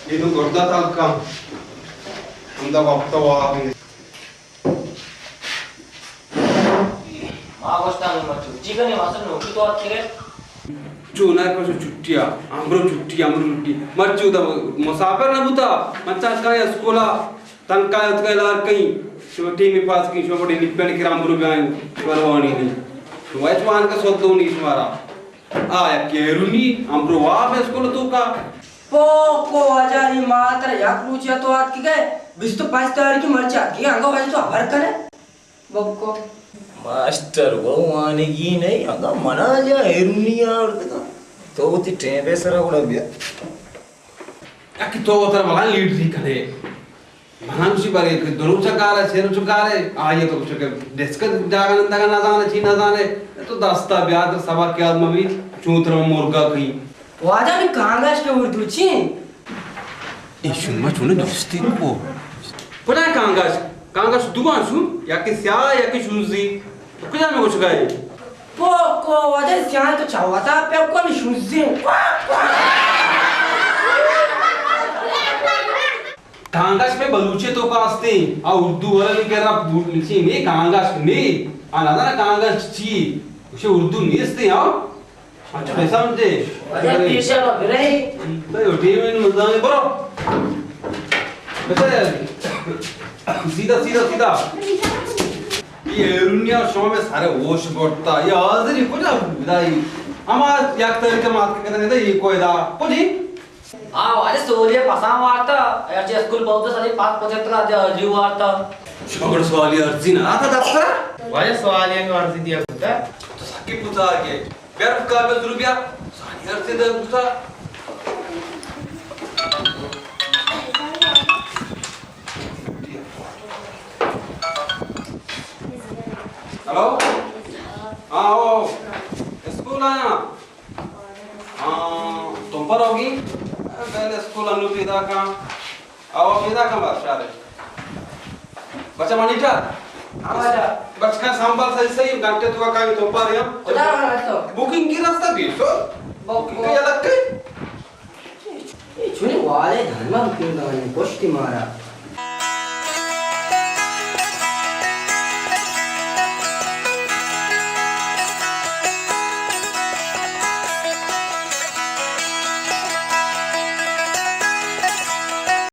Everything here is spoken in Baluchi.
اے تو گردہ تلکاں۔ ہمدا وقت واب۔ ما گوشتاں نوں مرچی چی کنی، ماسٹر نوکی تو اتکگے؟ چو نہ کشو چھٹی ءَ، امرو چھٹی، امرو چھٹی۔ مرچی تو مسافر نہ بوتا، من چا کائیں اسکول ءَ، تنکا اتکا لار کئیں، شما ٹیم پاس کئیں، شما بڑے نپن کرا امرو بیائیں، شما روانی نہیں۔ شما اچ وان کا سوتو نہیں شمارا۔ آ، یک ہیرونی، امرو واب اسکول توکا۔ پو، کو واجہ نی ماتر یک روچے تو آتکگے، بیست و پنچ تاریخ مرچی آتکگے، انگا واجہ تو ہبر کنے؟ بکو۔ ماسٹر وہ وانگی نہیں، انگا منا جا ہیرونی آوردگا۔ تو وتی ٹیمے سرا گڑا بیا۔ یکی تو وترا ملان لیڈری کنے۔ منا گوشی بارے کہ دو روچ کار ہے، سے روچ کار ہے، آئیے تو کچھ کہ ڈسک جاگا نندگا نہ زانے، چی نہ زانے، تو دستا بیاد سبق یاد مبی، چون تر مرگا کئی۔ واجہ نی کانگاش کے اردو چی؟ اے شما چون دوستی کو؟ کجا کانگاش؟ کانگاش دوان شو، یکی سیاہ، یکی شونزی۔ تو کجا میں گوشگا ہے؟ پو، کو واجہ سیاہ تو چاواتا پہ کون شونزی۔ کانگاش پہ بلوچی توکا استیں، آ اردو والا نہیں کہہ رہا، بوٹ مچی نہیں، کانگاش نہیں۔ آ نہ کانگاش چی؟ اسے اردو نہیں استیں، آ؟ اچھا، نہیں سمجھے؟ اچھا، پیشہ برے۔ تو ٹیم ان مزانے برو۔ بچا یار۔ سیدھا، سیدھا، سیدھا۔ یہ ایرونیا شما میں سارے ہوش برتا۔ یہ حاضری کجا بدائی؟ ہما یک طریقہ مات کے کتنے دا، یہ کوئی دا۔ کجی؟ آ، واجہ سوری ءَ پساں وارتا، اگرچہ اسکول بہت ساری پاک پچتگا، جا جی وارتا۔ شما گڑا سوالی ارزی نہ آتا دفتر؟ واجہ سوالی انگا ارزی دیا بوتا۔ تو سکی پوتا آگے۔ بیا رفقا بیا ضرور بیا۔ سوالی ارزی دیا بوتا۔ ہلو؟ ہاں، او، اسکول آیا؟ ہاں، تمپر ہوگی؟ بیل اسکول انو پیدا کن۔ آو پیدا کن بادشاہ رے۔ بچہ مانیٹر۔ ہاں واجہ۔ بچکا سنبھال صحیح صحیح، گھنٹے تو کا تمپر یا۔ خدا رحمت تو۔ بکنگ کی راستہ بیسو۔ بکنگ۔ کہ الگ کئی؟ اے چونی والے دھرما بکنگ دانی پشتی مارا۔